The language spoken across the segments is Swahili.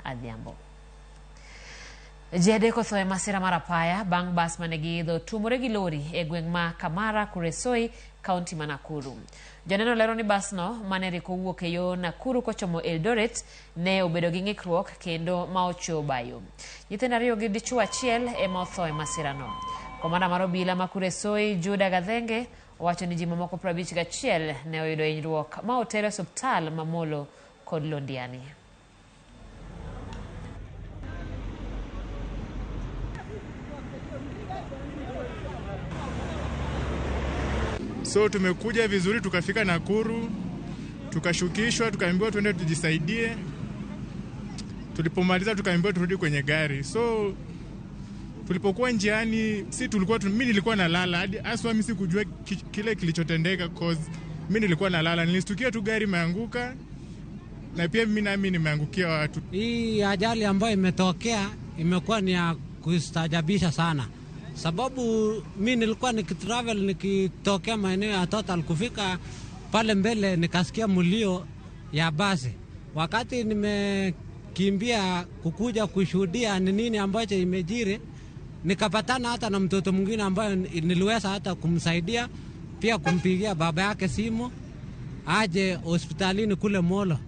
Adhiambo. Ji adek otho e masira mar apaya bang' bas mane giidho tuomore gi lori e gweng' ma Kamara Kuresoi, kaunti ma Nakuru. Joneno lero ni basno mane rik owuok e yo Nakuru kochomo Eldoret ne obedo gi ng'ikruok kendo ma ochoyo bayo. Nyithindo ariyo gi dichuo achiel ema otho e masirano. Komanda mar obila ma Kuresoi, Juda Gathenge, owacho ni ji mamoko 51 ne oyudo hinyruok ma oter e osiptal ma Molo kod Londiani. So tumekuja vizuri, tukafika Nakuru, tukashukishwa, tukaambiwa tuende tujisaidie. Tulipomaliza tukaambiwa turudi kwenye gari. So tulipokuwa njiani, si tulikuwa mimi nilikuwa nalala hadi aswa mimi sikujua kile kilichotendeka cause mimi nilikuwa nalala, nilistukia tu gari imeanguka na pia mimi nami nimeangukia watu. Hii ajali ambayo imetokea imekuwa ni ya kustajabisha sana, sababu mi nilikuwa nikitravel nikitokea maeneo ya Total kufika pale mbele nikasikia mlio ya basi. Wakati nimekimbia kukuja kushuhudia ni nini ambacho imejiri, nikapatana hata na mtoto mwingine ambaye niliweza hata kumsaidia pia kumpigia baba yake simu aje hospitalini kule Molo.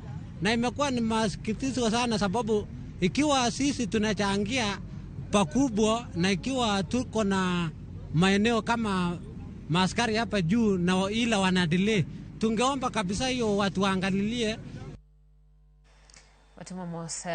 Na imekuwa ni masikitiko sana, sababu ikiwa sisi tunachangia pakubwa na ikiwa tuko na maeneo kama maaskari hapa juu na ila wana delay, tungeomba kabisa hiyo watu waangalilie. Watimo mos.